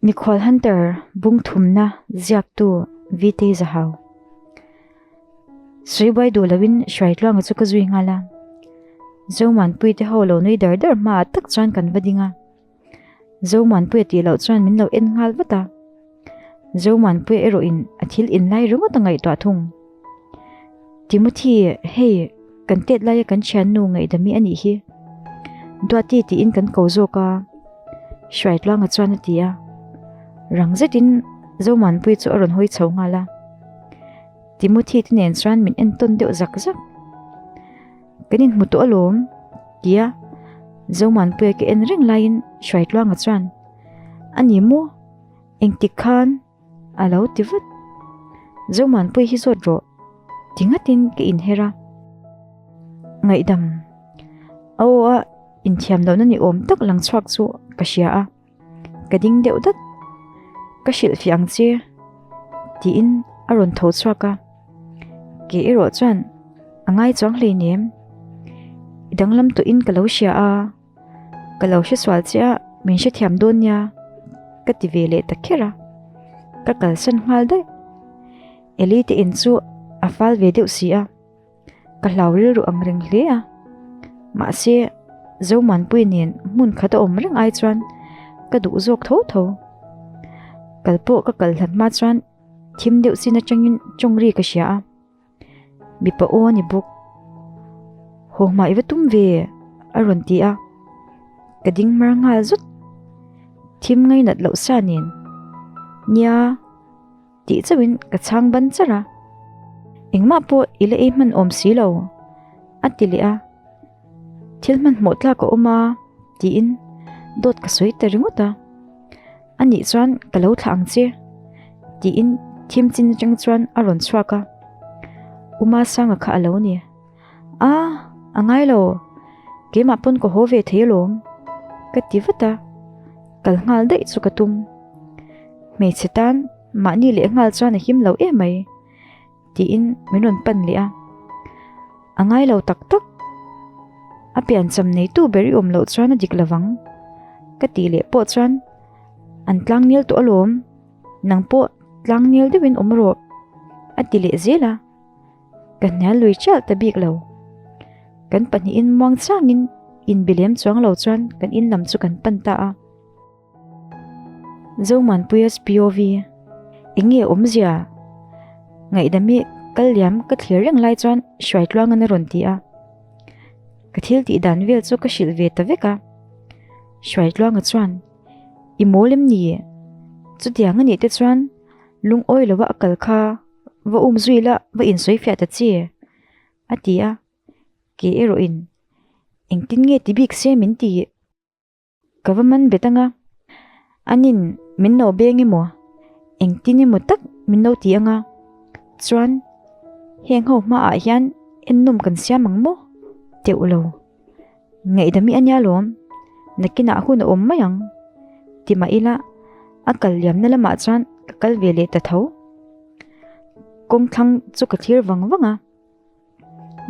Mikhual Hunter bung thumna ziaktu VT Zahau. Sawibuai duh loin Hruaitluanga chu ka zui nghal a. Zomuanpui te ho lo nui dar dar hmaah tak chuan kan va ding a. Zomuanpuia tih loh chuan min lo en nghal vat a. Zomuanpuia erawhin a thil inlai ringawt a ngaihtuah thung. Timothy, hei kan tet laia kan thiannu ngaihdami a nih hi. Duati tiin kan ko zawk a, Hruaitluanga chuan a ti a. Rang zetin Zomuanpuii chu a rawn hawi chho nghal a. Timothy te nen chuan min entawn deuh zak zak. Kan inhmu tawh alawm, tia Zomuanpuia ka en reng laiin Hruaitluanga chuan, A ni maw? Engtik khan? A lo ti vat. Zomuanpui hi zawt rawh. Ti ngatin ka inher a. Ngaihdam. A aw a inthiam lohna ni awm tak lang chhuak chu ka hria a. Ka ding deuh dat. Ka hrilhfiah ang che. Tiin a rawn tho chhuak a. Ke erawh chuan a ngai chuang hleinem. I danglam tawhin ka lo hria a. Ka lo hre sual che a, min hrethiam dawn nia ka ti ve leh ta kher a, ka kalsan nghal daih. Eli te in chu a fal ve deuh si a, ka hlau rilru ang reng hle a, mahse Zomuanpui nen hmun khat a awm reng ai chuan ka duh zawk tho tho. Kal pawh ka kal hlat hma chuan thim deuh chin atangin tawng ri ka hria a. Mipa aw a ni bawk. Haw hmai va tum ve a rawn ti a, ka ding mar nghal zut. Thim ngainat loh sa nen nia tih chauhin ka chhang ban char a, engmah pawh i la ei hman awm si lo a ti leh a, thil hmanhmawh tlak a awm a tiin dawt ka sawi ta ringawt a. A nih chuan ka lo thlah ang che tiin thim chin atang chuan a rawn chhuak a, Uma Sanga kha a lo ni. A, a ngai lo, keimah pawn ka haw ve thei alawm ka ti vat a, kal nghal daih chu ka tum. Hmeichhe tan mahni leh nghal chuan a him lo em mai tiin min rawn pan leh a, a ngai lo tak tak. A piancham neitu ber i awm loh chuan a dik lovang ka tih leh pawh chuan an tlangnel tawh alawm, nang pawh tlangnel deuhin awm rawh a ti leh zel a, ka hnial lui chial ta bik lo. Kan pahnihin muang changin inbe lem chuang lo chuan kan in lam chu kan pan ta a. Zomuanpuia SPOV, Eng nge awmzia? Ngaihdami kal liam ka thlir reng lai chuan Hruaitluangan a rawn ti a. Ka thil tih dan vel chu ka hrilh ve ta vek a. Hruaitluanga chuan, I mawl em ni? Chutiang a nih te chuan lungawi lova a kal kha va um zui la va insawi fiah ta che, a ti a. Ke erawhin, Engtin nge ti bik se min ti? Ka va man bet anga, anin min lo beng emaw, engtin emaw tak min lo ti anga, chuan heng ho hmaah hian ennawm kan siam ang maw? Teuh lo. Ngaihdami a nia lawm, nakinah hun a awm mai ang. Ti mah ila, a kal liamna lamah chuan ka kal ve leh ta tho. Kawngthlang chu ka thlir vang vang a.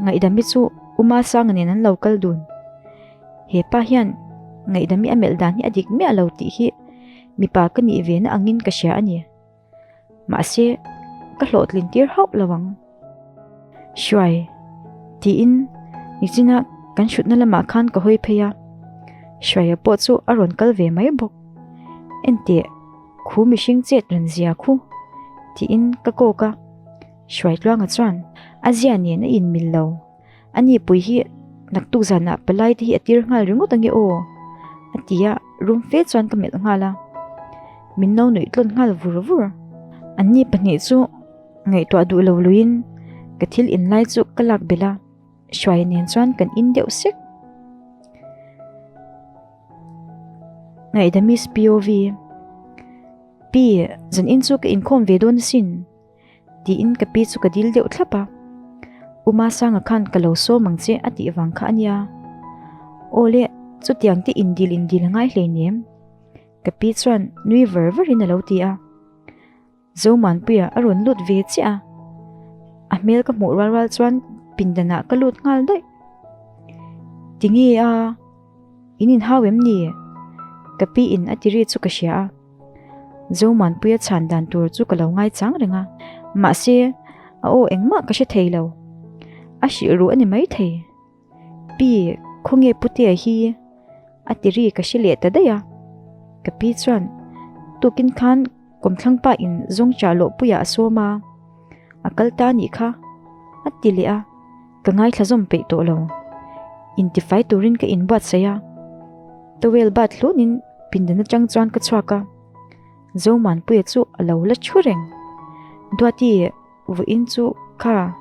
Ngaihdami chu Uma Sanga nen an lo kal dun. He pa hian Ngaihdami a melh dan hi a dik miah lo tih hi mipa ka nih ve na angin ka hria a ni. Mahse, ka hlawhtlin tir hauh lo ang. Hruai, tiin nichina kan hrutna lamah khan ka hawi phei a. Hruaia pawh chu a rawn kal ve mai bawk. Enteh, khu mihring chet ran zia khu, tiin ka kawk a. Hruaitluanga chuan a zia nen a inmil lo. A nipui hi naktuk zanah palai te hi a tir nghal ringawt ange aw a ti a, rum fe chuan ka melh nghal a. Min no nuih tlawn nghal vur vur. Anni pahnih chu ngaihtuah duh lo luiin ka thil inlai chu ka lak belh a, Hruaia nen chuan kan in deuh sek. Ngaihdami's POV Pi, zan in chu ka inkhawm ve dawn asin. Tiin ka pi chu ka dil deuh thlap a. U Masanga khan ka lo sawm ang che a tih vang kha a nia. Aw le, chutiang te indil indil a ngai hleinem. Ka pi chuan nui var varin a lo ti a. Zomuanpuia a rawn lut ve chiah a. A hmel ka hmuh rual rual chuan pindanah ka lut nghal daih. Tinge a? In inhau em ni? Ka pi in a ti ri chu ka hria a. Zomuanpuia chhan dan tur chu ka lo ngaichang reng a, mahse a aw engmah ka hre thei lo. A hrilh ruh a ni maithei. Pi, khawnge Putea hi? A ti ri ka hre leh ta daih a. Ka pi chuan tukin khan kawmthlangpa in zawng chah lawh puiah a sawm a, a kal ta anih kha a ti leh a, ka ngaithla zawm peih tawh lo. Intifai turin ka inbuatsaih a, towel bat hlunin pindan atang chuan ka chhuak a, Zomuanpuia chu a lo la thu reng. Duati. Vawiin chu kha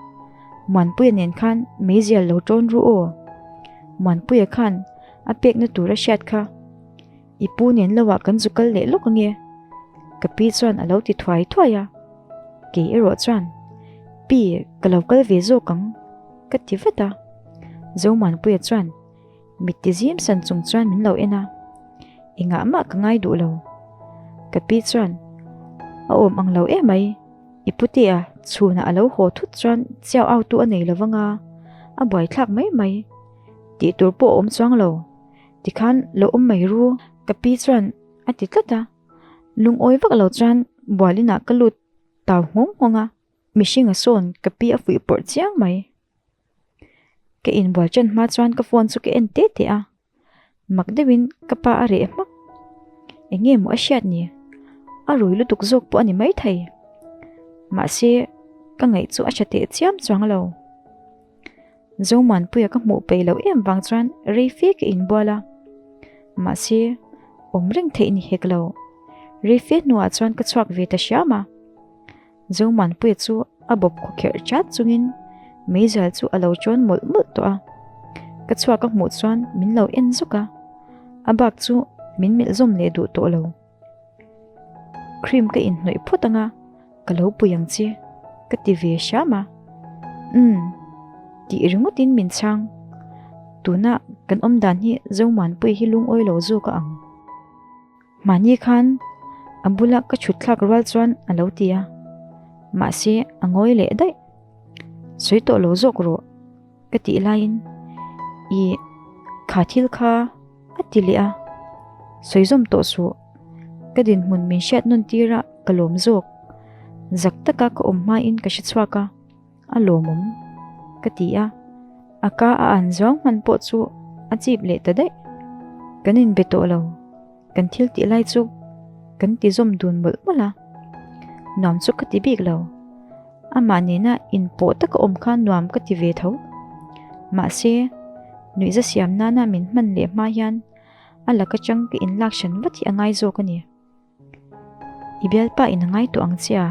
Muanpuia nen khan meizial lo ṭawn ru aw. Muanpuia khan a pekna tur a hriat kha. I pu nen lo ah kan zu kal leh lawk ange. Ka pi chuan a lo ti thuai thuai a. Kei erawh chuan, Pi, ka lo kal ve zawk ang, ka ti vat a. Zomuanpuia chuan mit ti zim san chung chuan min lo en a. Engah mah ka ngai duh lo. Ka pi chuan, A awm ang lo emai. I putea chhunah a lo haw thut chuan chiau autu a nei lo vang a, a buaithlak mai mai. Tih tur pawh a awm chuang lo. Tikhan lo awm mai ru. Ka pi chuan a ti tlat a. Lungawi vak lo chuan bualinah ka lut tau nghawng nghawng a. Mihring a sawn ka pi a fuih pawrh chiang mai. Ka inbual ṭan hma chuan ka phone chu ka en teh teh a. Mak deuhin ka pa a reh hmak. Eng nge maw a hriat ni? A rui lutuk zawk pawh a ni maithei. Mahse, ka ngaih chu a tha teh chiam chuang lo. Zomuanpuia ka hmuh peih loh em vang chuan rei fe ka inbual a. Mahse, awm reng theih ni hek lo. Rei fe hnuah chuan ka chhuak ve ta hriam a. Zomuanpuia chu a bawp khawkherh chat chungin meizal chu a lo chawn mawlh mawlh tawh a. Ka chhuak a hmuh chuan min lo en zuk a, a bak chu min melh zawm leh duh tawh lo. Cream ka inhnawih phawt anga ka lo pui ang che ka ti ve hram a. Umm tih ringawtin min chhang. Tuna kan awm dan hi Zomuanpuia hi lungawi lo zawk a ang. Mahni khan a bula ka chhut thlak rual chuan a lo ti a, mahse a ngawi leh daih. Sawi tawh lo zawk rawh ka tih laiin i kha thil kha a ti leh a, sawi zawm tawh suh. Ka dinhmun min hriat nawn tir a ka lawm zawk. Zak taka ka awm hmain ka hre chhuak a. A lawmawm ka ti a, a ka a an zawng hman pawh chu a chip leh ta daih. Kan inbe tawh lo, kan thil tih lai chu kan ti zawm dun mawlh mawlh a, nuam chu ka ti bik lo. Amah nena inpawh taka awm kha nuam ka ti ve tho. Mahse, nuihza siam nana min hman leh hma hian a laka chang ka inlak hran vat hi a ngai zawk a ni. I bialpa in a ngai tawh ang che a?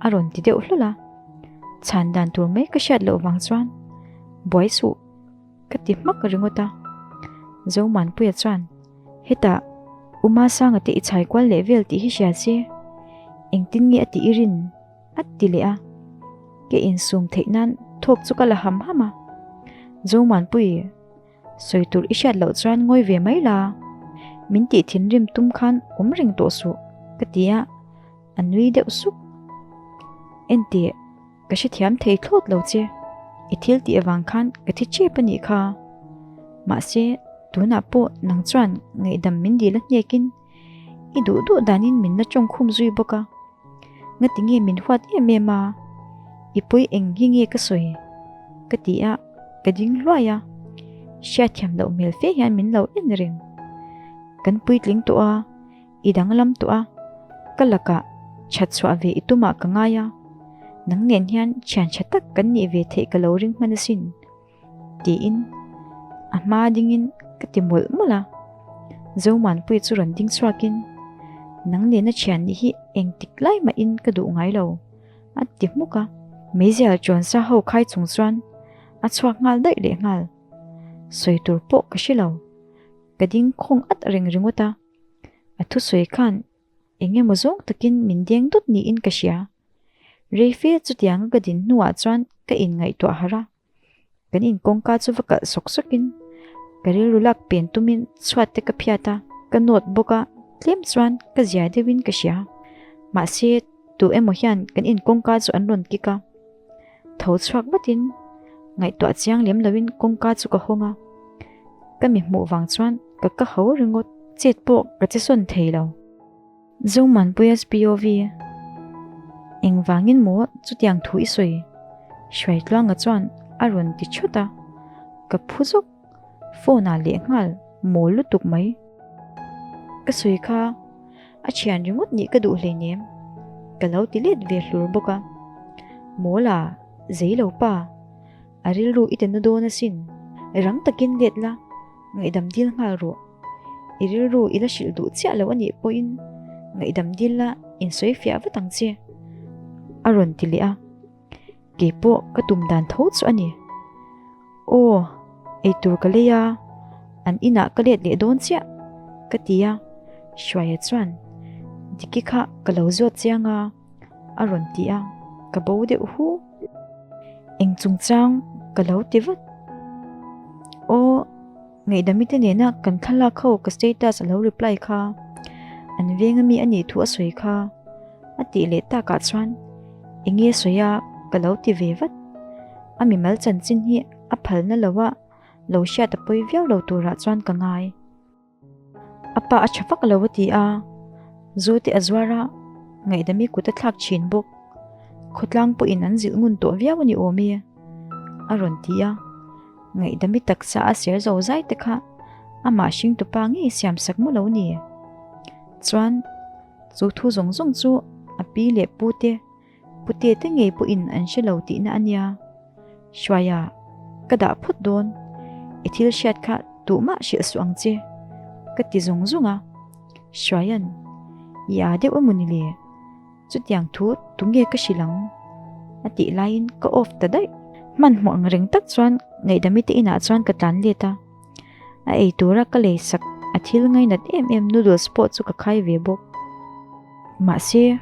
A rawn ti deuh hlawl a. Chhan dan tur mai ka hriat loh vang chuan buai suh ka ti hmak ringawt a. Zomuanpuia chuan hetah U Masanga te i chhai kual leh vel tih hi hria se engtin nge a tih i rin a ti leh a. Ke insum theih nan thawk chu ka la ham ham a. Zomuanpui. Sawi tur i hriat loh chuan ngawi ve mai la, min tih thinrim tum khan awm reng tawh suh ka ti a, a nui deuh suk. Enteh, ka hrethiam thei thlawt lo che, i thil tih avang khan ka thi chep a nih kha. Mahse, tunah pawh nang chuan ngaihdam min dil a hnekin i duh duh danin min la tawngkhum zui bawk a. Ngati nge min huat em em a, i pawi eng hi nge ka sawi? Ka ti a, ka ding hluai a, hriatthiam loh hmel fe hian min lo en reng. Kan puitling tawh a, i danglam tawh a, ka lakah that chhuah ve i tumah ka ngai a, nang nen hian thian tha tak kan nih ve theih ka lo ring hman asin. Tiin a hma dingin ka ti mawlh mawlh a. Zomuanpuii chu rawn ding chhuakin, Nang nena thian nih hi engtik lai mahin ka duh ngai lo, a ti hmuk a. Meizial chuan sa ho khai chung chuan a chhuak nghal daih leh nghal. Sawi tur pawh ka hre lo. Ka ding khawng at reng ringawt a. A thusawi khan eng emaw zawng takin min deng dawt niin ka hria. Reife chutianga ka din hnuah chuan ka inngaihtuah harh a. Kan in kawngka chu va kalh sawk sawkin ka rilru lak pen tumin chhuat te ka phiat a, ka nawt bawk a, tlem chuan ka zia deuhin ka hria. Mahse, tu emaw hian kan in kawngka chu an rawn kik a. Tho chhuak vatin ngaihtuah chiang lem loin kawngka chu ka hawng a, ka mi hmuh vang chuan ka ka ho ringawt, chet pawh ka che sawn thei lo. Zomanpuia SPOV, Engvangin maw chutiang thu i sawi? Hruaitluanga chuan a rawn ti thut a, ka phu zawk. Phone ah lehnghal mawl lutuk mai. Ka sawi kha a thian ringawt nih ka duh hleinem, ka lo ti let ve hlur bawk a. Mawl a, zei lo pa, a rilru i tena dawn asin, rang takin let la, ngaihdam dil nghal rawh. I rilru i la hrilh duh chiah lo anih pawhin ngaihdam dil la insawi fiah vat ang che, a rawn ti leh a. Kei pawh ka tum dan tho chu a ni. Aw, eitur ka lei a, an inah ka let leh dawn chiah, ka ti a. Hruaia chuan, Diki kha ka lo zawt chiang a, a rawn ti a, ka bo deuh hu. Eng chungchang ka lo ti vat. Aw. Ngaihdami te nena kan thlalak ho ka status a lo reply kha, an veng ami a nih thu a sawi kha a tih leh takah chuan enge sawi a ka lo ti ve vat. A mimal chanchin hi a phalna lo a lo hriat a pawi viau lo turah chuan ka ngai. A pa a tha vak lo a ti a, zu te a zuar a, ngaihdami kut a thlak thin bawk. Khawtlang pawhin an zilh ngun tawh viau a ni awm e a rawn ti a. Ngaihdami taksa a ser zo zai te kha amah hringtupa ngei siam sak maw lo ni? Chuan chu thu zawng zawng chu a pi leh pu te, pute te ngei pawhin an hre lo tihna a nia. Hruaia, ka dah phawt dawn, i thil hriat kha tuhmah hrilh suh ang che, ka ti zung zung a. Hruaia'n, I â deuh emaw ni le? Chutiang thu tunge ka hrilh ang? A tih laiin ka off ta daih. Hmanhmawh ang reng tak chuan Ngaihdami te inah chuan ka tlan let a. A ei tura ka lei sak a thil ngainat em em noodles pawh chu ka khai ve bawk. Mahse,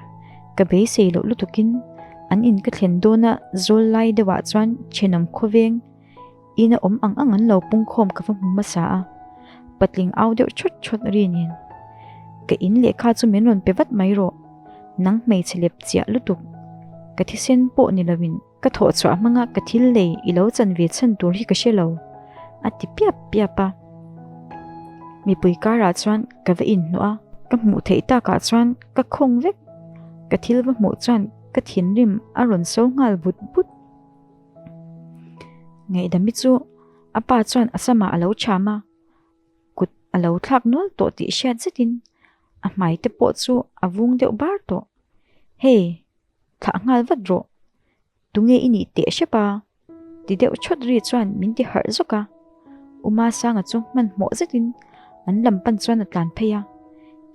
ka beisei loh lutukin an in ka thlen dawna zawl lai deuhah chuan thenawm khawveng Ina awm ang ang an lo pungkhawm ka va hmu hmasa a, patling au deuh thawt thawt ri nen. Ka in lehkha chu min rawn pe vat mai rawh, nang hmeichhe lep chiah lutuk. Ka thisen pawh ni loin ka thawh chhuah hmanga ka thil lei i lo chan ve chhan tur hi ka hre lo, a ti piap piap a. Mipui karah chuan ka va inhnawh a, ka hmuh theih takah chuan ka khawng vek. Ka thil va hmuh chuan ka thinrim a rawn so nghal but but. Ngaihdami chu a pa chuan a samah a lo cham a, kut a lo thlak nual tawh tih hriat zetin a hmai te pawh chu a vung deuh bar tawh. Hey, thlah nghal vat rawh, tunge i nih teh hrep a? ti deuh thawt ri chuan min ti harh zawk a. Uma Sanga chu hmanhmawh zetin an lam pan chuan a tlan phei a,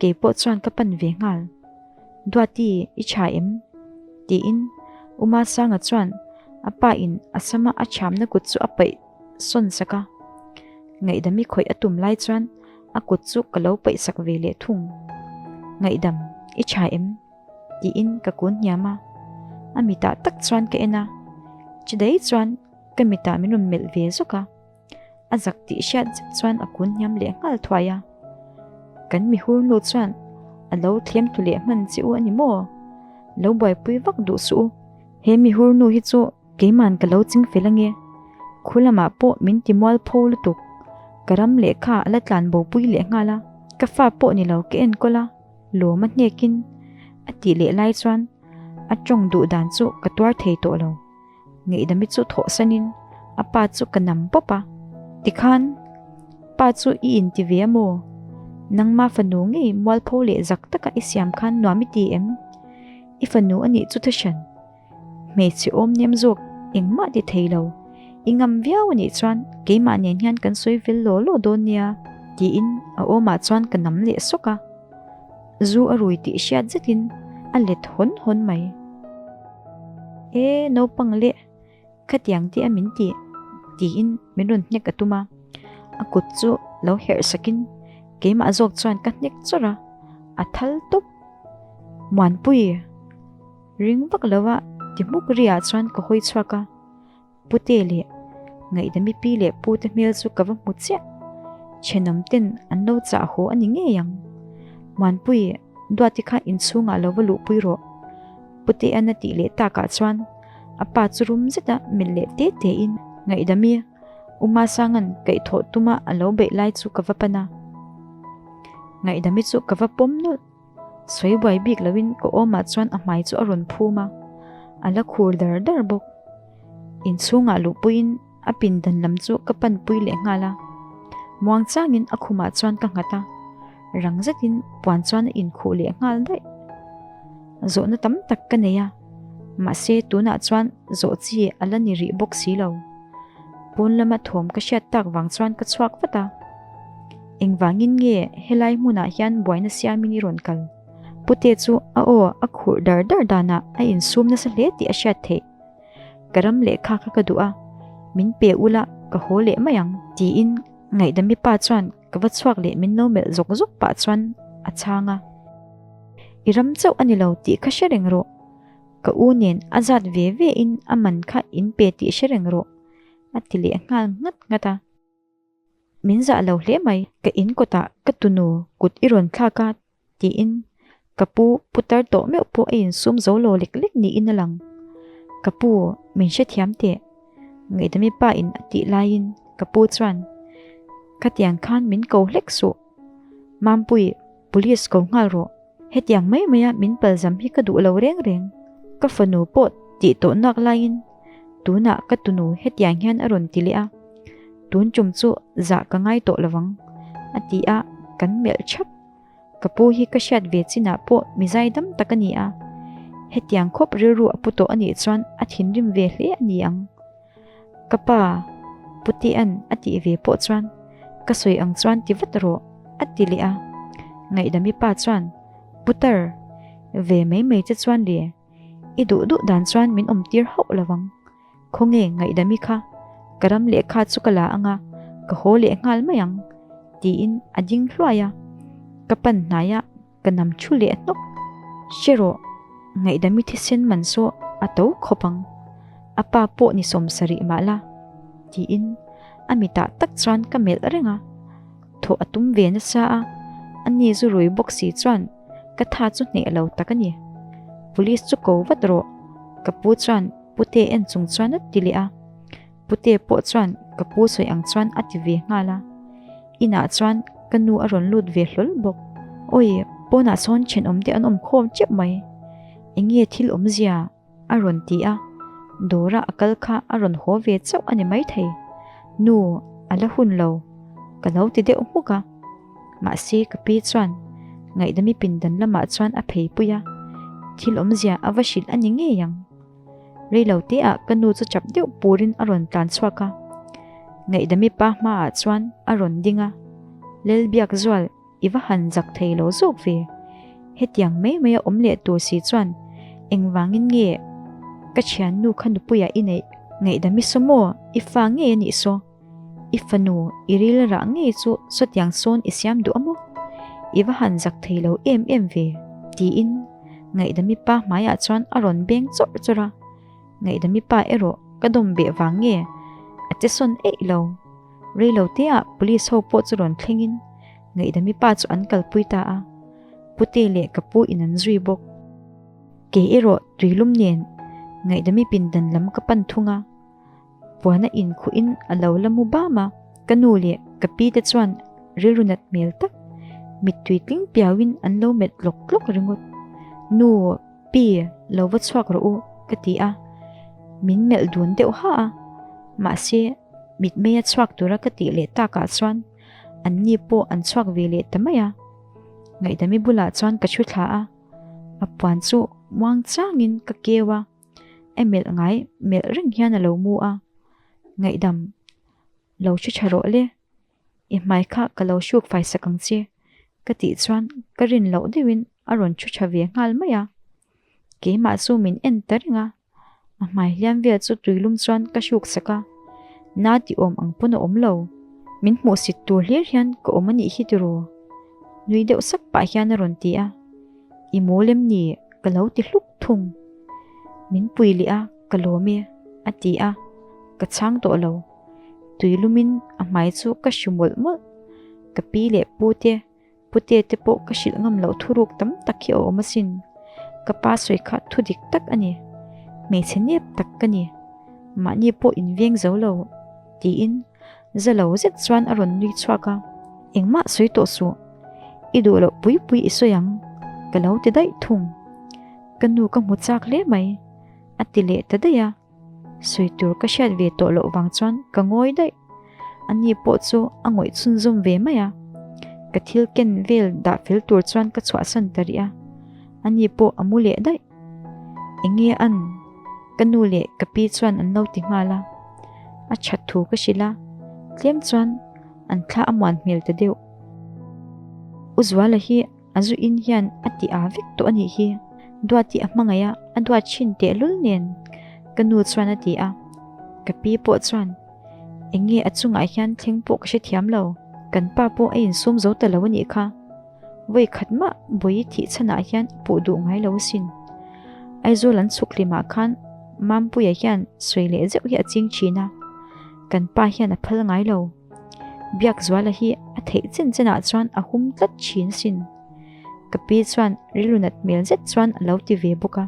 kei pawh chuan ka pan ve nghal. Duati, i tha em? tiin Uma Sanga chuan a pa in a sama a thiamna kut chu a paih sawn sak a. Ngaihdami khawih a tum lai chuan a kut chu ka lo paih sak ve leh thung. Ngaihdam, i tha em? tiin ka kun hniam a. A mitah tak chuan ka en a, chidai chuan ka mitah min rawn melh ve zawk a. A zak tih hriat zet chuan a kun hniam leh nghal thuai a. Kan mihur nu chuan a lo thlem tu leh hman che u a ni maw? Lo buaipui vak duh suh u. He mihur nu hi chu keiman ka lo ching fel ange. Khu lamah pawh min ti mual pho lutuk. Ka ram lehkha a la tlan bopui leh nghal a. Ka fa pawh ni lo ka enkawl a, lawm a hnekin a tih leh lai chuan a tawng duh dan chu ka tuar thei tawh lo. Ngaihdami chu thawhsanin a pa chu ka nam pawp a, tikhan pa chu i inti ve a maw? Nangma fanu ngei mualpho leh zak taka i siam khan nuam i ti em? I fanu a nih chu thahran, hmeichhe awm nem zawk engmah ti thei lo, i ngam viau a nih chuan keimah nen hian kan sawi fel law law dawn nia tiin a awmah chuan ka nam leh sawk a. Zu a rui tih hriat zetin a let hawn hawn mai. E, naupang leh, khatiang te a min tih, tiin min rawn hnek a tum a. A kut chu lo herh sakin keimah zawk chuan ka hnek chawrh a, a thal tawp. Muanpui, ring vak lova ti hmuk riah chuan ka hawi chhuak a. Pute leh Ngaihdami pi leh pute hmel chu ka va hmu chiah. Thenawm ten an lo chah haw a ni ngei ang. Muanpui, Duati kha inchhungah lo va luhpui rawh. Putea'n a tih leh takah chuan a pa chu rum zeta melh leh te tein Ngaihdami, U Masanga'n kaihthawh tuma a lo beih lai chu ka va pan a. Ngaihdami chu ka va pawm nawlh. Sawi buai bik loin ka awmah chuan a hmai chu a rawn phum a, a la khur dar dar bawk. Inchhungah luhpuiin a pindan lam chu ka panpui leh nghal a. Muang changin a khumah chuan ka nghat a, rang zetin puan chuan a inkhuh leh nghal daih. Zawhna tam tak ka nei a, mahse tunah chuan zawh chi a la ni rih bawk si lo. Pawn lama thawm ka hriat tak vang chuan ka chhuak vat a. Engvangin nge helai hmunah hian buaina siamin i rawn kal? Pute chu a aw a khurh dar dar danah a insum nasa hle tih a hriat theih. Ka ram lehkha kha ka duh a, min pe ula ka haw leh mai ang tiin ngaihdami pa chuan ka va chhuak leh min lo melh zawk zawk pah chuan a chhang a. I ram chauh a ni lo tih kha hre reng rawh. Ka u nen a zat ve ve in a man kha in pe tih hre reng rawh a ti leh nghal nghat nghat a. Min zah lo hle mai, ka in kawtah ka tunu kut i rawn thlak a tiin ka pu putar tawh meuh pawh a insum zo lo lek lek niin a lang. Ka pu, min hrethiam teh. Ngaihdami pa in a tih laiin ka pu chuan, Khatiang khan min ko hlek suh. Mampui, police ko nghal rawh. Hetiang mai maia min palzam hi ka duh lo reng reng. Ka fanu pawh tih tawh nak laiin tunah ka tunu hetiang hian a rawn ti leh a, tun tum chu zah ka ngai tawh lovang a ti a, kan melh thap. Ka pu hi ka hriat ve chinah pawh mi zaidam tak a ni a, hetiang khawp rilru a pu tawh a nih chuan a thinrim ve hle a ni ang. Ka pa, Puti'an a tih ve pawh chuan ka sawi ang chuan ti vat rawh a ti leh a. Ngaihdami pa chuan, Putar, ve mai mai che chuan le, i duh duh dan chuan min awm tir hauh lo ang. Khawnge ngaihdami kha, ka ram lehkha chu ka la ang a, ka haw leh nghal mai ang, tiin a ding hluai a. Ka pan hnai a. Ka nam thu leh hnawk. Hre rawh, ngaihdami thisen man saw a to khawp ang. A pa pawh ni 70 mah la, tiin a mitah tak chuan ka melh reng a. Thawh a tum ve nasa a, a ni zu rui bawk si chuan ka tha chu hneh lo tak a ni. Police chu ko vat rawh, ka pu chuan pute en chung chuan a ti leh a. Pute pawh chuan ka pu sawi ang chuan a ti ve nghal a. Inah chuan ka nu a rawn lut ve hlawl bawk. Awi, pawnah sawn thenawm te an awm khawm teuh mai. Eng nge thil awmzia? a rawn ti a. Dawra a kal kha a rawn haw ve chauh a ni maithei. Nu, a la hun lo. Ka lo ti deuh hmuk a. Mahse ka pi chuan ngaihdami pindan lamah chuan a phei pui a. Thil awmzia a va hrilh a ni ngei ang. Reilo te ah ka nu chu chap deuh purin a rawn tlan chhuak a. Ngaihdami pa hmaah chuan a rawn ding a, Lelbiak zual i va han zak thei lo zawk ve. Hetiang mai mai a awm leh tur si chuan engvangin nge ka thiannu kha nupuiah i neih? Ngaihdami saw maw i fa ngei a nih saw? I fanu i ril rah ngei chu sawtiang sawn i siam duh a maw? I va han zak thei lo em em ve, tiin Ngaihdami pa hmaiah chuan a rawn beng chawrh chawrh a. Ngaihdami pa erawh ka dawm beh vang nge a che sawn eih lo. Rei lo teah police ho pawh chu rawn thlengin Ngaihdami pa chu an kalpui ta a. Pute leh ka pu in an zui bawk. Kei erawh tuilum nen Ngaihdami pindan lam ka pan thung a. Puana inkhuhin a lo la mu bam a, ka nu leh ka pi te chuan rilru nat hmel tak, mittui tling piauin an lo melh tlawk tlawk ringawt. Nu, pi, lo va chhuak rawh u, ka ti a, min melh dun deuh ha a, mahse mitmeia chhuak tura ka tih leh takah chuan anni pawh an chhuak ve leh ta mai a. Ngaihdami bulah chuan ka thu thla a, a puan chu muang changin ka keu a. A melh ngai melh reng hian a lo mu a, Ngaihdam, lo hre tha rawh le, i hmai kha ka lo hruk fai sak ang che, ka tih chuan ka rin loh deuhin a rawn thu tha ve nghal mai a. Keimah chu min en ta reng a, a hmai hliam vel chu tuilum chuan ka hruk sak a, na ti awm ang pawn a awm lo, min hmuhsit tur hlir hian ka awm a nih hi tiraw? Nui deuh sak pah hian a rawn ti a. I mawl em ni? Ka lo ti hluk thung. Min pui leh a, ka lawm e, a ti a, ka chhang tawh lo. Tui lumin a hmai chu ka hru mawlh mawlh. Ka pi leh pu te, pute te pawh ka hrilh ngam loh thuruk tam tak hi a awm asin. Ka pa sawi kha thu dik tak a ni. Hmeichhe nep tak ka ni. Mahni pawh inveng zo lo, tiin Za lo zet chuan a rawn nui chhuak a, Engmah sawi tawh suh, i duh loh pui pui i sawi ang. Ka lo ti daih thung. Ka nu ka hmu chak hle mai, a ti leh ta daih a. Sawi tur ka hriat ve tawh loh vang chuan ka ngawi daih. Ani pawh chu a ngawih chhunzawm ve mai a. Ka thil ken vel dah fel tur chuan ka chhuahsan ta rih a. Ani pawh a mu leh daih. Enge an? Ka nu leh ka pi chuan an lo ti nghal a. A that thu ka hrilh a, tlem chuan an thla a muan hmel ta deuh. U Zuala hi a zu in hian a ti â vek tawh a nih hi. Duati a hmangaih a, a duat thin tehlul nen ka nu chuan a ti a. Ka pi pawh chuan enge a chungah hian thleng pawh ka hrethiam lo, kan pa pawh a insum zo ta lo a nih kha. Vawi khat mah Bawi thih chhanah hian a puh duh ngai lo asin. Aizawl an chhuk hlimah khan Mampuia hian sawi leh zeuh hi a ching thin a, kan pa hian a phal ngai lo. Biakzuala hi a theih chen chenah chuan a hum tlat thin asin. Ka pi chuan rilru nat hmel zet chuan a lo ti ve bawk a.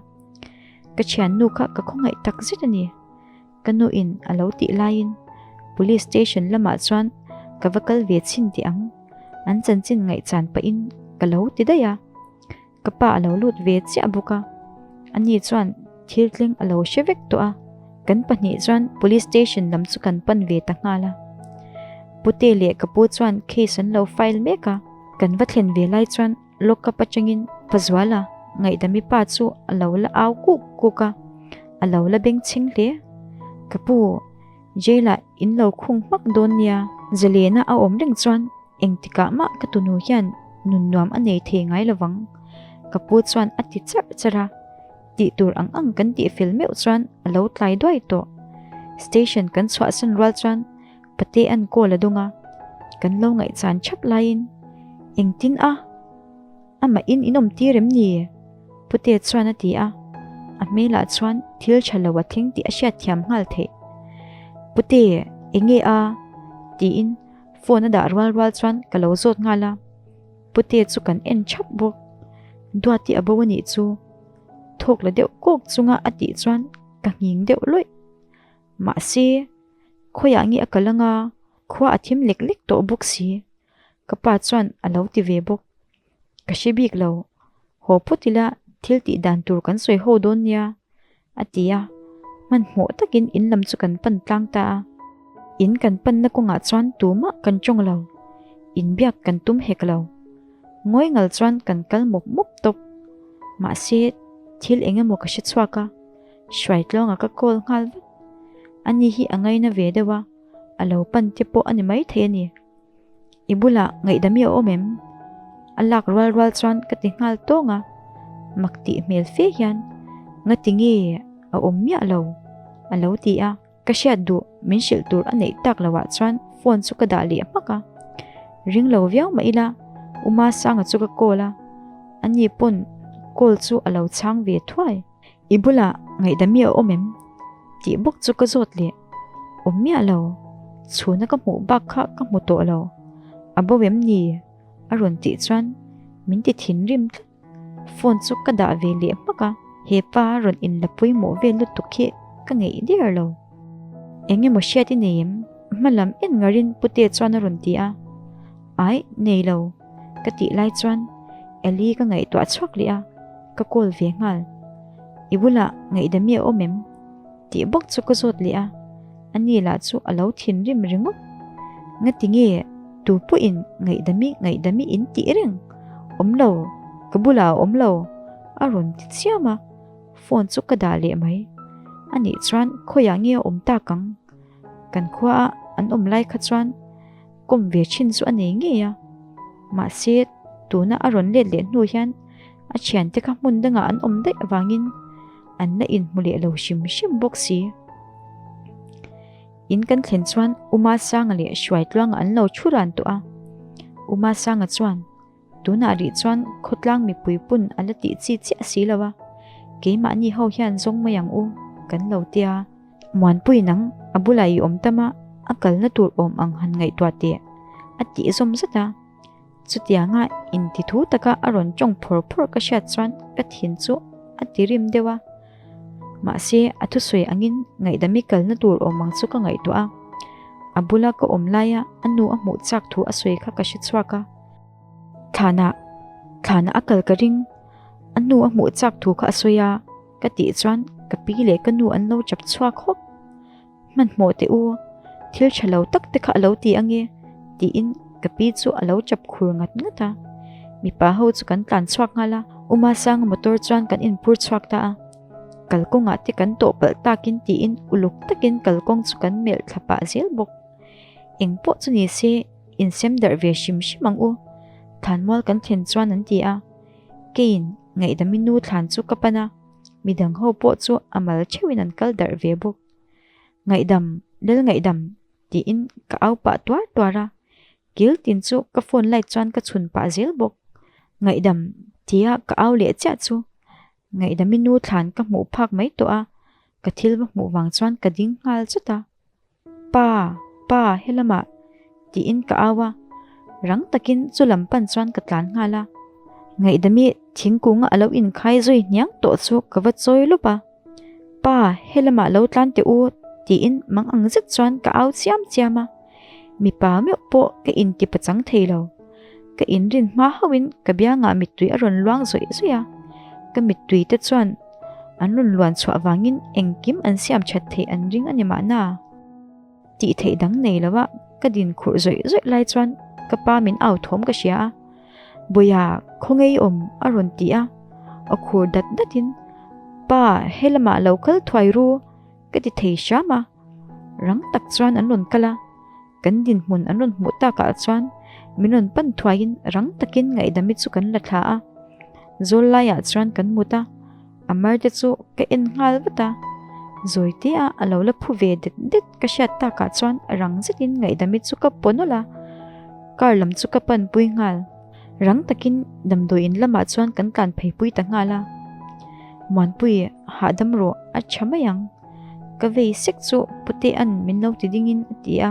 Ka thiannu kha ka khawngaih tak zet a ni. Ka nu in a lo tih laiin Police station lamah chuan ka va kal ve chhin teh ang, an chanchin ngaihchan pahin ka lo ti daih a. Ka pa a lo lut ve chiah bawk a, ani chuan thil thleng a lo hre vek tawh a, kan pahnih chuan Police station lam chu kan pan ve ta nghal a. Pute leh ka pu chuan case an lo file mek a, kan va thlen ve lai chuan Lock up atangin Pazuala ngaihdami pa chu a lo la au kuk kuk a, a lo la bengchheng hle. Ka pu, jail ah in lo khung hmak dawn nia. Zalena a awm reng chuan engtikah mah ka tunu hian nun nuam a nei thei ngai lovang, ka pu chuan a ti charh charh a. Tih tur ang ang kan tih fel meuh chuan a lo tlai duai tawh. Station kan chhuahsan rual chuan Pate an call a dawng a, kan lo ngaihchan thap laiin, Engtin a? Amah in in awm tir em ni? Pute chuan a ti a, a hmelah chuan thil tha lo a thleng tih a hriatthiam nghal theih. Pute, enge a? tiin phone a dah rual rual chuan ka lo zawt nghal a, Pute chu kan en thap bawk. Duati a bo a nih chu. Thawk la deuh kawk chunga a tih chuan ka nghing deuh lawih. Mahse, Khawiah nge a kal anga khua a thim lek lek tawh bawk si. Ka pa chuan a lo ti ve bawk. Ka hre bik lo. Haw phawt ila thil tih dan tur kan sawi ho dawn nia, a ti a. Hmanhmawh takin in lam chu kan pan tlang ta a. In kan panna kawngah chuan tumah kan tawng lo. Inbiak kan tum hek lo. Ngawi ngal chuan kan kal mawp mawp tawp. Mahse, thil eng emaw ka hre chhuak a. Hruaitluanga ka call nghal vat. Ani hi a ngaina ve deuh a, a lo pan te pawh a ni maithei a ni. I bulah ngaihdami a awm em? A lak rual rual chuan ka ti nghal tawng a, mak tih hmel fe hian ngati nge a awm miah lo a lo ti a. Ka hriat duh min hrilh tur a neih tak loh ah chuan phone chu ka dah leh hmak a. Ring lo viau mah ila U Masanga chu ka call a, ani pawn call chu a lo chhang ve thuai. I bulah ngaihdami a awm em? tih bawk chu ka zawt leh. Awm miah lo, chhuna ka hmuh bak kha ka hmu tawh lo. A bo em ni? a rawn tih chuan min ti thinrim tlat. Phone chu ka dah ve leh hmak a, he pa rawn inla pawimawh vel lutuk hi ka ngeih der lo. Eng emaw hriat i nei em? Hma lam en ngarin Pute chuan a rawn ti a. Aih, nei lo, ka tih lai chuan Ellie ka ngaihtuah chhuak leh a, ka call ve nghal. I bulah ngaihdami a awm em? tih bawk chu ka zawt leh a, ani lah chu a lo thinrim ringawt. Ngati nge tu pawhin ngaihdami ngaihdami in tih reng? Awm lo, ka bulah a awm lo, a rawn ti chiam a, phone chu ka dah leh mai. Anih chuan khawiah nge a awm tak ang? Kan khuaah an awm lai kha chuan kawm ve thin chu a nei ngei a, mahse tuna a rawn let leh hnu hian a thiante kha hmun dangah an awm daih avangin an la inhmu leh lo hrim hrim bawk si. In kan thlen chuan U Masanga leh Hruaitluanga an lo thu ran tawh a, U Masanga chuan Tunah rih chuan khawtlang mipui pun a la tih chi chiah si lo a, keimahni ho hian zawng mai ang u kan lo tia. Muanpui nang a bulah i awm tam a, a kalna tur awm ang han ngaihtuah teh a tih zawm zat a. Chutianga inti thu taka a rawn tawng phawr phawr ka hriat chuan ka thin chu a ti rim deuh a. Mahse a thusawi angin ngaihdami kalna tur awm ang chu ka ngaihtuah a, a bula ka awm laia a nu a hmuh chak thu a sawi kha ka hre chhuak a. Thlanah, thlanah a kal ka ring. nu a hmuh chak thu kha a sawi a, ka tih chuan ka pi leh ka nu an lo chap chhuak hawk. Hmanhmawh teh u, thil tha lo tak te kha a lo ti ange, tiin ka pi chu a lo chap khur ngat ngat a. Mipa ho chu kan tlan chhuak nghal a, U Masanga motor chuan kan inphur chhuak ta a. Kalkawngah te kan tawh palh takin tiin uluk takin kalkawng chu kan melh thla pah zel bawk. Eng pawh chu ni se insem darh ve hrim hrim ang u, thlanmual kan thlen chuan an ti a. Keiin ngaihdami nu thlan chu ka pan a, midang ho pawh chu a mal theuhin an kal darh ve bawk. Ngaihdam, lel ngaihdam tiin ka au pah tuar tuar a, kil tin chu ka phone light chuan ka chhun pah zel bawk. Ngaihdam tia ka au leh chiah chu ngaihdami nu thlan ka hmuh phak mai tawh a, ka thil va hmuh vang chuan ka ding nghal chawt a. Pa, pa, helamah, tiin ka au a, rang takin chu lam pan chuan ka tlan nghal a. Ngaihdami thingkunga a lo inkhai zui hniang tawh chu ka va chawi lawp a, Pa, helamah lo tlan teh u, tiin mang ang zet chuan ka au chiam chiam a. Mipa meuh pawh ka inti pachang thei lo. Ka inrin hma hauhin ka biangah mittui a rawn luang zawih zawih a, ka mittui te chuan An rawn luan chhuah vangin engkim an siam that theih an ring a ni mahna. Tih theih dang nei lo a ka din khurh zawih zawih lai chuan ka pa min au thawm ka hria a, Bawia khaw ngei awm a rawn ti a, a khur dat dat in Pa he lamah lo kal thuai ru ka ti thei hram a, rang tak chuan an rawn kal a, kan dinhmun an rawn hmuh takah chuan min rawn pan thuaiin rang takin ngaihdami chu kan la thla a, zawl laiah chuan kan mut a, a mar te chu ka en nghal vat a, zawi te a a lo la phu ve det det ka hriat takah chuan rang zetin ngaihdami chu ka paw nawlh a, car lam chu ka pan pui nghal, rang takin damdawi in lamah chuan kan tlan phei pui ta nghal a, Muanpui hahdam rawh a tha mai ang. Ka vei sek chu Putea'n min lo ti dingin a ti a,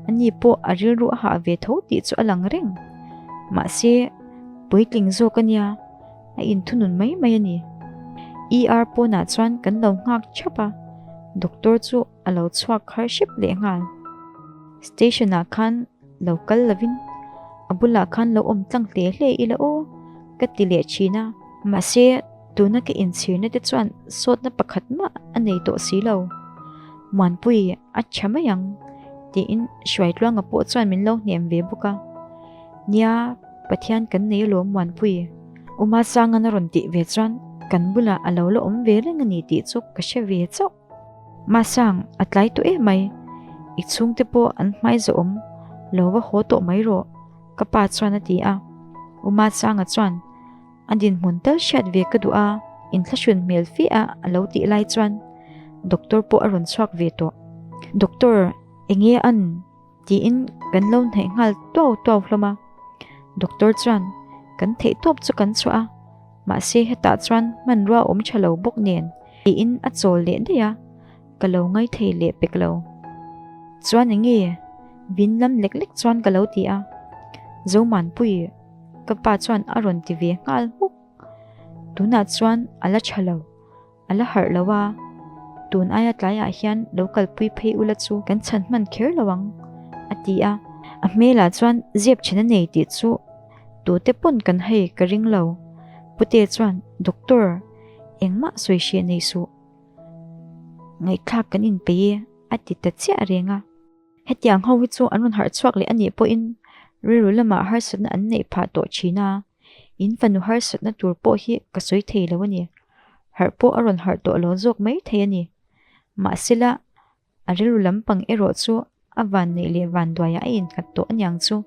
ani pawh a rilru a hah ve tho tih chu a lang reng. Mahse, puitling zawk a nia, a inthunun mai mai a ni. ER pawnah chuan kan lo nghak thap a, doctor chu a lo chhuak har hrep leh nghal. Station-ah khan lo kal lovin a bulah khan lo awm tlang hle hle ila aw ka ti leh thin a. Mahse, tuna ka inchhirna te chuan sawtna pakhat mah a nei tawh si lo. Muanpui a tha mai ang tiin Hruaitluanga pawh chuan min lo hnem ve bawk a. Nia, Pathian kan nei alawm Muanpui. U Masanga'n a rawn tih ve chuan kan bulah a lo la awm ve reng a ni tih chu ka hre ve chauh. Masang, a tlai tawh em mai. I chhungte pawh an hmai zawh awm, lo va haw tawh mai rawh, ka pa chuan a ti a. U Masanga chuan, A dinhmun tal hriat ve ka duh a, inthlahrun hmel fe a a lo tih lai chuan doctor pawh a rawn chhuak ve tawh. Doctor, enge an? Tiin kan lo hnaih nghal tuau tuau hlawm a. Doctor chuan, Kan theih tawp chu kan chhuah a, mahse hetah chuan hmanrua awm tha lo bawk nen, tiin a chawl leh daih a, ka lo ngaithei leh pek lo. Chuan enge? Vin lam lek lek chuan ka lo ti a. Zomanpui, ka pa chuan a rawn ti ve nghal hmuk. Tunah chuan a la tha lo. A la harh lo a, tun aia tlaiah hian lo kalpui phei ula chu kan chhan hman kher lo ang, a ti a. A hmelah chuan zep then a nei tih chu tute pawn kan hei ka ring lo. Pute chuan, Doctor, engmah sawi hreh nei suh. Ngaihthlak kan inpeih e, a ti ta chiah reng a. Hetiang ho hi chu an rawn harh chhuak leh a nih pawhin rilru lamah harsatna an neih phah tawh thin a, in fanu harsatna tur pawh hi ka sawi thei lo a ni. Harh pawh a rawn harh tawh lo zawk mai thei a ni. Mahsela, a rilru lampang erawh chu a van neih leh van duaiah a innghat tawh aniang chu.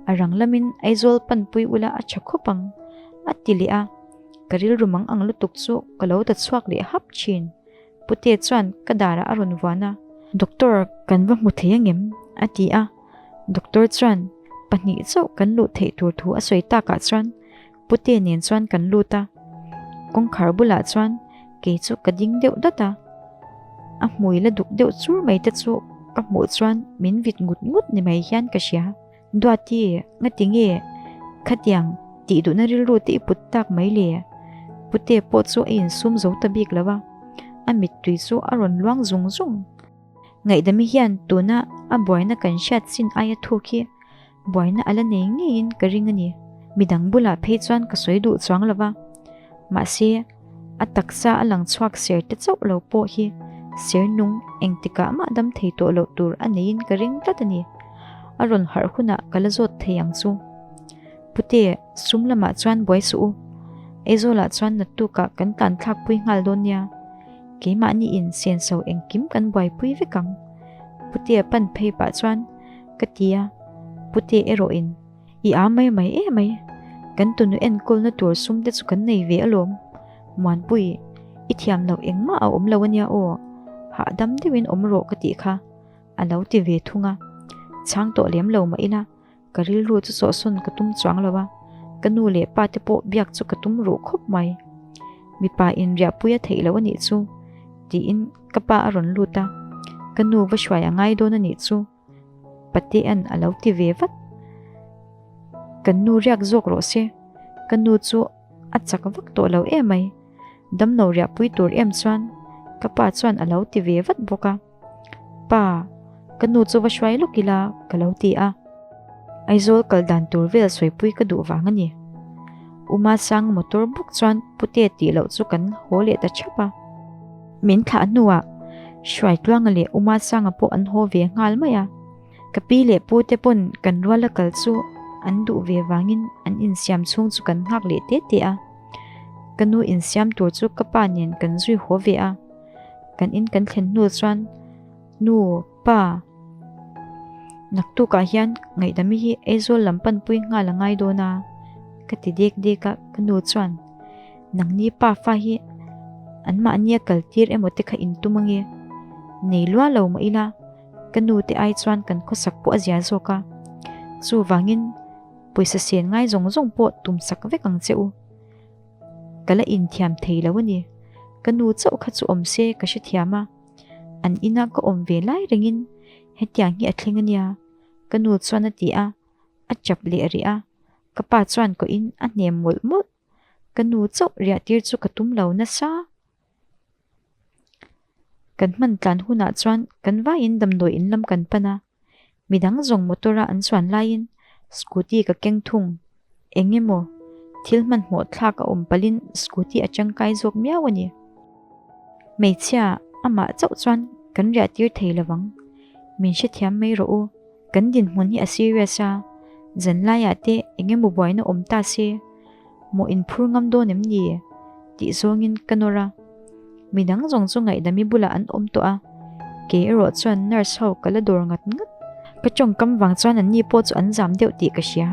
A rang lamin Aizawl panpui ula a tha khawp ang, a ti leh a, ka rilru mang ang lutuk chu ka lo ta chhuak leh hap thin. Pute chuan ka darah a rawn vuan a, Doctor kan va hmu thei angem? a ti a, Doctor chuan pahnih chauh kan luh theih tur thu a sawi takah chuan Pute nen chuan kan lut a, kawngkhar bulah chuan kei chu ka ding deuh dat a, a hmui la duk deuh chur mai te chu ka hmuh chuan min vit ngut ngut ni mai hian ka hria. Duati, ngati nge khatiang tih duhna rilru te i put tak mai le? Pute pawh chu a insum zo ta bik lo a, a mittui chu a rawn luang zung zung. Ngaihdami hian tuna a buaina kan hriat chin aia thuk hi buaina a la nei ngeiin ka ring a ni. Midang bulah phei chuan ka sawi duh chuang lo va. Mahse, a taksa a lang chhuak ser te chauh lo pawh hi ser nung engtikah mah dam thei tawh loh tur a neiin ka ring tlat a ni. A rawn harh hunah ka la zawt thei ang chu. Pute, sum lamah chuan buai suh u. Aizawlah chuan naktukah kan tlan thlakpui nghal dawn nia. Keimahni in senso engkim kan buaipui vek ang. Putea pan phei pah chuan ka ti a, Pute erawhin I â mai mai e mai, kan tunu enkawlna tur sum te chu kan nei ve alawm. Muanpui, i thiam loh engmah a awm lo ania aw, hahdam deuhin awm rawh ka tih kha, a lo ti ve thung a. Chhang tawh lem lo mah ila, Ka rilru chu sawhsawn ka tum chuang lo a, ka nu leh pa te pawh biak chu ka tum ruh khawp mai. Mipa in riahpui a theih loh a nih chu tiin ka pa a rawn lut a, ka nu va hruai a ngai dawn a nih chu Patea'n a lo ti ve vat. Kan nu riak zawk rawh se, ka nu chu a chak vak tawh lo em mai, damlo riahpui tur em chuan ka pa chuan a lo ti ve vat bawk a. Pa, ka nu chu va hruai lawk ila ka lo ti a. Aizawl kal dan tur vel sawipui ka duh vang a ni. Uma sang motor bawk chuan pute tih loh chu kan haw leh ta thap a. Min thlah hnuah Hruaitluanga leh Uma Sanga pawh an haw ve nghal mai a. Ka pi leh pu te pawn kan ruala kal chu an duh ve vangin an insiam chhung chu kan nghak leh te te a. Ka nu insiam tur chu ka pa nen kan zui haw ve a. Kan in kan thlen hnu chuan Nu, Pa, naktukah hian ngaihdami hi Aizawl lam panpui nghal a ngai dawn a, ka ti dek dek a, ka nu chuan Nangni pa fa hi anmahnia kal tir emaw te kha in tum ange, nei lua lo mah ila ka nu te ai chuan kan khawsak pawh a zia zawk a, chuvangin pawisa sen ngai zawng zawng pawh tumsak vek ang che u. Ka la inthiam thei lo a ni. Ka nu chauh kha chu awm se ka hrethiam a, an ina ka awm ve lai rengin hetiang hi a thleng a nia, ka nu chuan a ti a, a chap leh rih a, ka pa chuan kawhin a hnem mawlh mawlh. Ka nu chauh riah tir chu ka tum lo nasa. Kan hman tlan hunah chuan kan vaiin damdawi in lam kan pan a, Midang zawng motor a an chuan laiin scooty ka keng thung. Eng emaw thil hmanhmawh thlak a awm palhin scooty a tangkai zawk miau a ni. Hmeichhia amah chauh chuan kan riah tir thei lo vang. Min hrethiam mai rawh u. Kan dinhmun hi a serious a, zanlaiah te eng emaw buaina awm ta se. Maw inphur ngam dawn em ni? tih zawngin ka nawr a. Midang zawng chu ngaihdami bulah an awm tawh a, kei erawh chuan nurse ho ka la dawr ngat ngat. Ka tawngkam vang chuan anni pawh chu an zam deuh tih ka hria.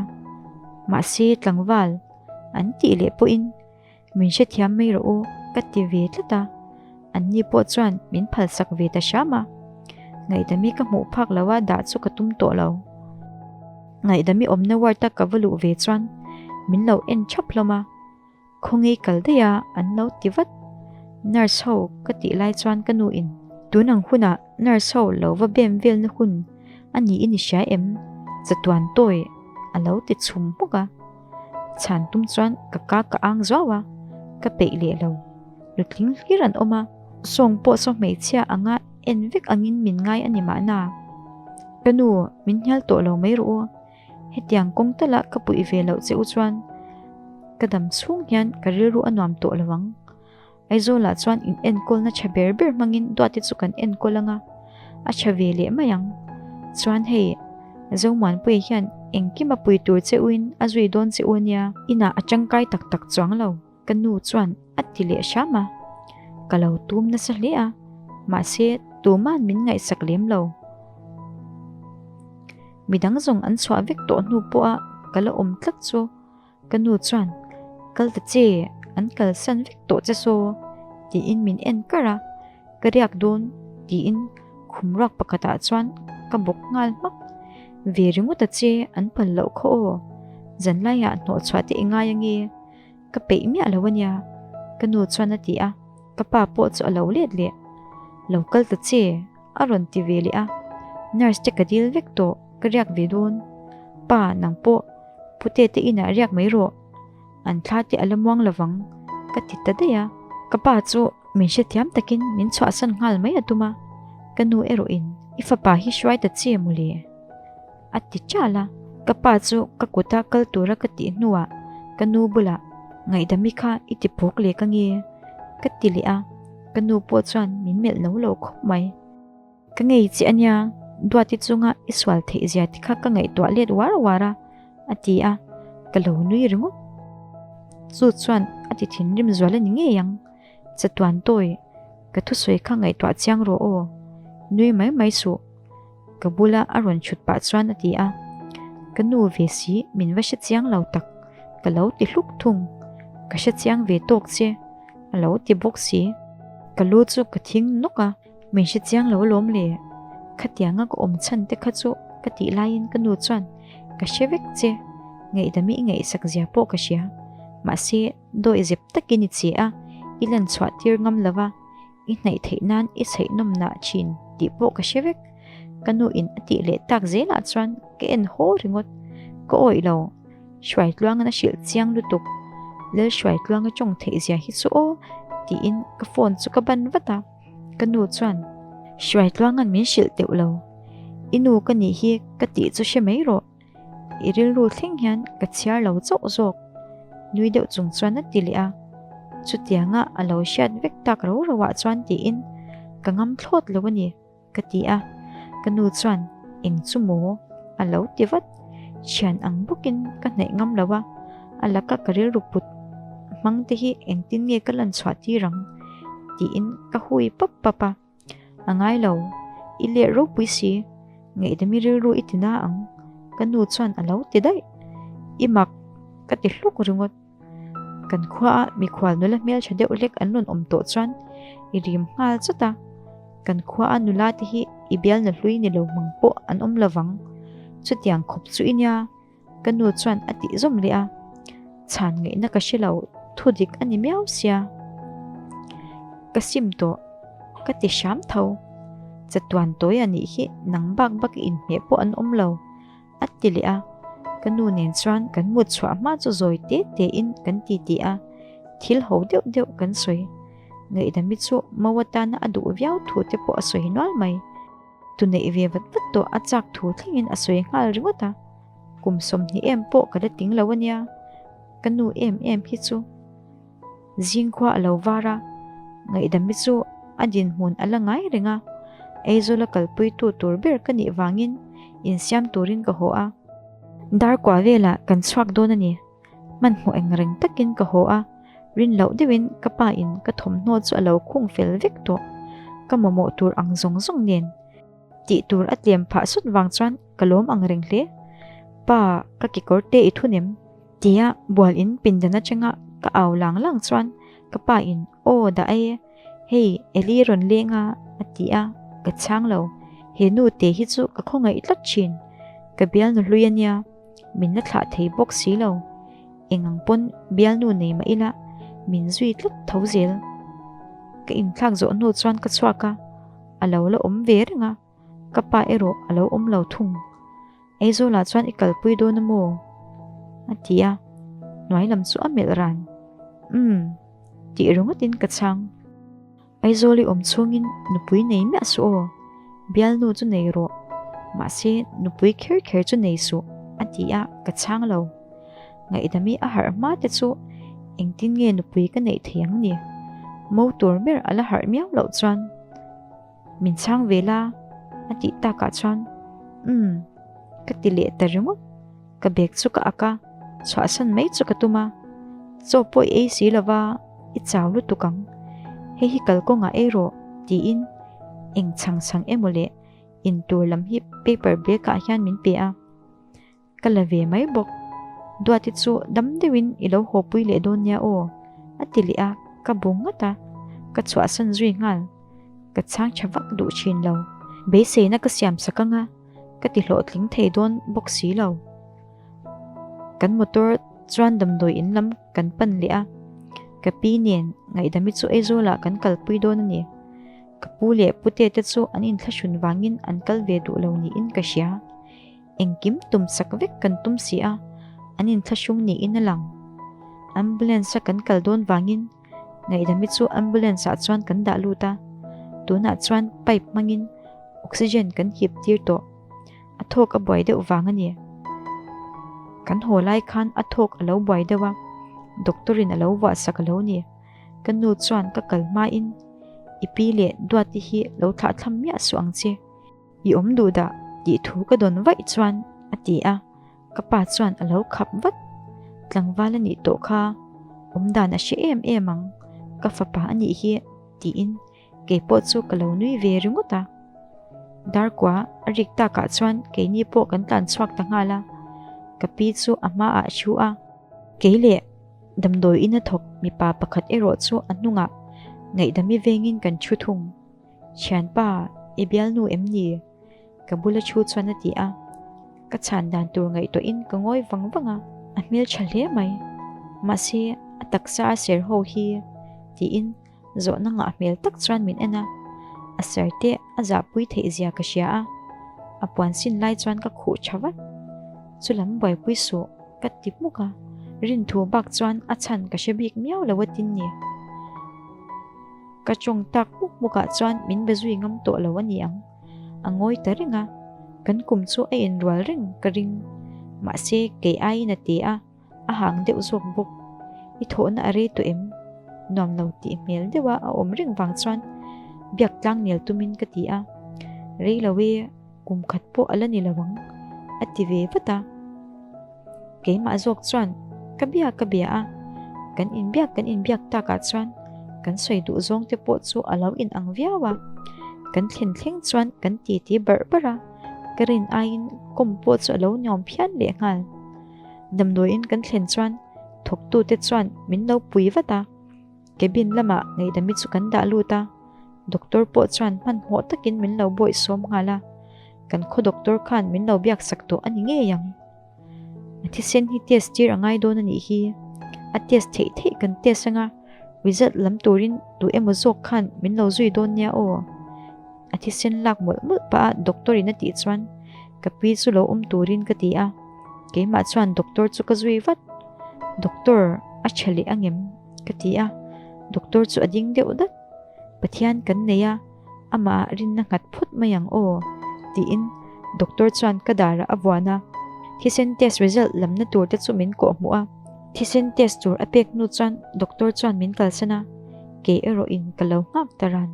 Mahse tlangval an tih leh pawhin min hrethiam mai rawh u ka ti ve tlat a, anni pawh chuan min phalsak ve ta hram a. Ngaihdami ka hmuh phak lo a dah chu ka tum tawh lo. Ngaihdami awmna ward a ka va luh ve chuan min lo en thap hlawm a, khawngei kal daih a an lo ti vat. Nurse ho ka tih lai chuan ka nu in tun ang hunah nurse ho lo va bem velna hun a niin i hria em? Chatuan tawi a lo ti chhum hmuk a, chhan tum chuan ka ka ka ang zuau a, ka peih leh lo. Nutling hlir an awm a, sawng pawh saw hmeichhia anga en vek angin min ngai a ni mahna. Ka nu, min hnial tawh lo mai rawh u. Hetiang kawng tala ka puih ve loh che u chuan ka dam chhung hian ka rilru a nuam tawh lo ang. Aizawlah chuan in enkawlna tha ber ber hmangin Duati chu kan enkawl anga, a tha ve leh mai ang. Chuan hei, Zomuanpuia hian engkim a pui tur che uin a zui dawn che u ania. Inah a tangkai tak tak chuang lo. Ka nu chuan a ti leh hram a, ka lo tum nasa hle a, mahse tuma'n min ngaihsak lem lo. Midang zawng an chhuah vek tawh hnu pawha ka la awm tlat chu ka nu chuan kal ta che, an kalsan vek tawh che saw tiin min en kar a, ka riak dawn tiin khum ruak pakhatah chuan ka bawk nghal hmak. Ve ringawt a che an phal loh khaw aw, zanlaiah hnawhchhuah te i ngai ange. Ka peih miah lo ania, ka nu chuan a ti a, ka pa pawh chu a lo let leh. Lo kal ta che, a rawn ti ve leh a, nurse te ka dil vek tawh, ka riak ve dawn. Pa, nang pawh pute te inah riak mai rawh, an thla te a la muang lovang, ka ti ta daih a. Ka pa chu min hrethiam takin min chhuahsan nghal mai a tum a, ka nu erawhin i fapa hi hruai ta che mawle. A ti ṭal a, ka pa chu ka kuta kal tura ka tih hnuah ka nu bulah. Ngaihdami kha i ti pawk leh ka nge? Ka ti leh a, ka nu pawh chuan min melh no lo khawp mai. Ka ngei che a nia, Duati chunga i sual theih zia te kha ka ngaihtuah let uar uar a, a ti a, ka lo nui ringawt. Chu chuan a ti thinrim zual a ni ngei ang. Chatuan tawi, ka thusawi kha ngaihtuah chiang rawh aw, nui mai mai suh. Ka bula a rawn chhut pah chuan a ti a, Ka nu ve si min va hre chiang lo tak, ka lo ti hluk thung, ka hre chiang ve tawk che, a lo ti bawk si. Ka lu chu ka thing nawk a, min hre chiang lo alawm le, khatianga ka awm chhan te kha chu ka tih laiin ka nu chuan ka hre vek che, ngaihdami i ngaihsak zia pawh ka hria, mahse dawi zep takin i che a, i lan chhuah tir ngam lo va. I hnaih theih nan i chheih nawm nah thin tih pawh ka hre vek. Ka nu in a tih leh tak zelah chuan ka en haw ringawt. Ka awih lo. Hruaitluangan a hrilh chiang lutuk. Lal Hruaitluanga tawng theih zia hi chu aw tiin ka phone chu ka ban vat a. Ka nu chuan Hruaitluangan min hrilh teuh lo. I nu ka nih hi ka tih chu hre mai rawh. I rilru thleng hian ka chhiar lo chauh zawk, nui deuh chung chuan a ti leh a. Chutianga a lo hriat vek tak ro ro ah chuan tiin ka ngam thlawt lo a ni, ka ti a. Ka nu chuan eng chu maw? a lo ti vat. Thian ang bawkin ka hnaih ngam lo a, a laka ka rilru put hmang te hi engtin nge ka lan chhuah tir ang? tiin ka hui pap pap a. A ngai lo, i leh ropui si, ngaihdami rilru i ti na ang, ka nu chuan a lo ti daih. I mak ka ti hluk ringawt. Kan khuaah mikhual nula hmeltha deuh hlek an rawn awm tawh chuan i rim nghal chawt a, kan khuaa nula te hi i bialna hlui ni lo hmang pawh an awm lovang, chutiang khawp chu i nia. Ka nu chuan a tih zawm leh a, chhan ngaihna ka hre lo, thu dik a ni miau sia. Ka sim tawh, ka ti hram tho. Chatuan tawi a nih hi nang bak bak i inhmeh pawh an awm lo, a ti leh a. Ka nu nen chuan kan mut chhuah hma chu zawi te te in kan ti ti a, thil ho deuh deuh kan sawi. Ngaihdami chu Mo atana a duh viau thu te pawh a sawi nual mai. Tu neih ve vat vat tawh a chak thu thlengin a sawi nghal ringawt a, kum 20 em pawh ka la ting lo ania, ka nu em em hi chu zingkhua a lo var a, ngaihdam hi chu a dinhmun a la ngai reng a, Aizawla kalpuitu tur ber ka nih vangin insiam turin ka haw a. Darkua velah kan chhuak dawn a ni, hmanhmawh eng reng takin ka haw a. Rin loh deuhin ka pa in ka thawmhnaw chu a lo khung fel vek tawh. Ka mamawh tur ang zawng zawng nen tih tur a tlem phah sut vang chuan ka lawm ang reng hle. Pa, ka kekawr te i thun em? Tia bual in pindan atanga ka au lang lang chuan ka pa in aw dah e, hei Eli rawn leng a a ti a, ka chhang lo. He nu te hi chu ka khawngaih tlat thin. Ka bialnu hlui a nia, min la thlah thei bawk si lo. Eng ang pawn bialnu nei mah ila min zui tlat tho zel. Ka inthlak zawh hnu chuan ka chhuak a, a lo la awm ve reng a, ka pa erawh a lo awm lo thung. Aizawlah chuan i kalpui dawn a maw? a ti a, hnuai lam chu a melh ran. Umm, tih ringawtin ka chhang. Aizawl i awm chhungin nupui nei miah suh aw, bialnu chu nei rawh, mahse nupui kher kher chu nei suh, a ti a, ka chhang lo. Ngaihdami a harh hma te chu engtin nge nupui ka neih thei ang ni? Mo tur ber a la harh miau loh chuan min chhang ve la, a tih takah chuan umm ka ti leh ta ringawt. Ka bag chu ka ak a, chhuahsan mai chu ka tum a, chaw pawh i ei si lova i chau lutuk ang, hei hi kalkawngah ei rawh tiin eng chhang chhang emaw leh intur lam hi paper bag ah hian min pe a, ka la ve mai bawk. Duati chu dam deuhin i lo haw pui leh dawn nia aw a ti leh a, ka bu nghat a, ka chhuahsan zui nghal, ka chhang tha vak duh thin lo, beiseina ka siam sak ang a. Ka ti hlawhtling thei dawn bawk si lo. Kan motor chuan damdawi in lam kan pan leh a, ka pi nen ngaihdami chu Aizawlah kan kalpui dawn a ni. Ka pu leh pute te chu an inthlahrun vangin an kal ve duh lo niin ka hria. Engkim tum sak vek kan tum si a, an inthlahrung niin a lang. Ambulance a kan kal dawn vangin Ngaihdami chu ambulance ah chuan kan dah lut a, tunah chuan pipe hmangin oxygen kan hip tir tawh. A thawk a buai deuh vang a ni. Kan haw lai khan a thawk a lo buai deuh a, Doctor in a lo vuah sak a lo ni. Ka nu chuan ka kal hmain i pi leh Duati hi lo thlah thlam miah suh ang che. I awm duh dah tih thu ka dawn vaih chuan a ti a, ka pa chuan a lo khap vat. Tlangval a nih tawh kha awm dan a hre em em ang, ka fapa a nih hi tiin Kei pawh chu ka lo nui ve ringawt a. Darkua a rik takah chuan keini pawh kan tlan chhuak ta nghal a. Ka pi chu a hmaah a thu a. Kei leh damdawi ina thawk mipa pakhat erawh chu a hnungah ngaihdami vengin kan thu thung. Thianpa, i bialnu em ni? Ka bula thu chuan a ti a. Ka chhan dan tur ngaihtuahin ka ngawi vang vang a. A hmeltha hle mai. Mahse, a taksa a ser ho hi tiin Zawhna ngah hmel tak chuan min en a, a ser te a zahpui theih zia ka hria a, a puan sin lai chuan ka khuh tha vat. Chulam buaipui suh ka ti hmuk a, rinthu bak chuan a chhan ka hre bik miau lo a tin ni. Ka tawng tak hmuk hmuk ah chuan min be zui ngam tawh lo a ni ang. A ngawi ta reng a, kan kum chu a inrual reng ka ring. Mahse kei aiin a ti a. A hang deuh zawk bawk. I thawhna a rei tawh em? Nuam lo tih hmel deuha a awm reng vang chuan biak tlang nel tumin ka ti a. Rei lo e, kum khat pawh a la ni lo ang, a ti ve vat a. Keimah zawk chuan ka bia ka bia a, kan inbiak kan inbiak takah chuan kan sawi duh zawng te pawh chu a lo inang viau a. Kan thlen thleng chuan kan titi barh barh a, ka rin aiin kawm pawh chu a lo nuam phian lehnghal. Damdawiin kan thlen chuan thawktute chuan min lo pui vat a, cabin lamah ngaihdami chu kan dah lut a, doctor pawh chuan hmanhmawh takin min lo bawih sawm nghal a, kan khaw doctor khan min lo biak sak tawh a ni ngei ang. A thisen hi test tir a ngai dawn a nih hi, a test theih theih kan test anga result lam turin duh emaw zawk khan min lo zui dawn nia aw. A thisen lak mawlh mawlh pah a doctor in a tih chuan ka pi chu lo awm turin ka ti a, keimah chuan doctor chu ka zui vat. Doctor a tha leh angem? ka ti a, doctor chu a ding deuh dat. Pathian kan nei a, amah ah rinna nghat phawt mai ang aw tiin doctor chuan ka darah a vuan a, thisen test result lamna tur te chu min kawh hmuh a. Thisen test tur a pek hnu chuan doctor chuan min kalsan a, kei erawh in ka lo nghak ta ran.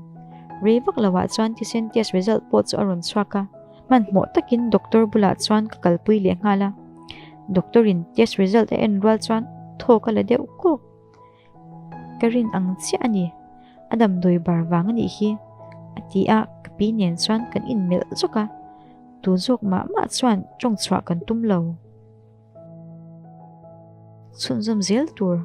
Rei vak lo ah chuan thisen test result pawh chu a rawn chhuak a, hmanhmawh takin doctor bulah chuan ka kalpui leh nghal a. Doctor in test result a en rual chuan thawk a la deuh kawk. Ka rin ang chiah a ni, a damdawi bar vang a nih hi, a ti a, ka pi nen chuan kan inmelh zawk a, tu zawk mah mah chuan tawng chhuah kan tum lo. Chhunzawm zel tur.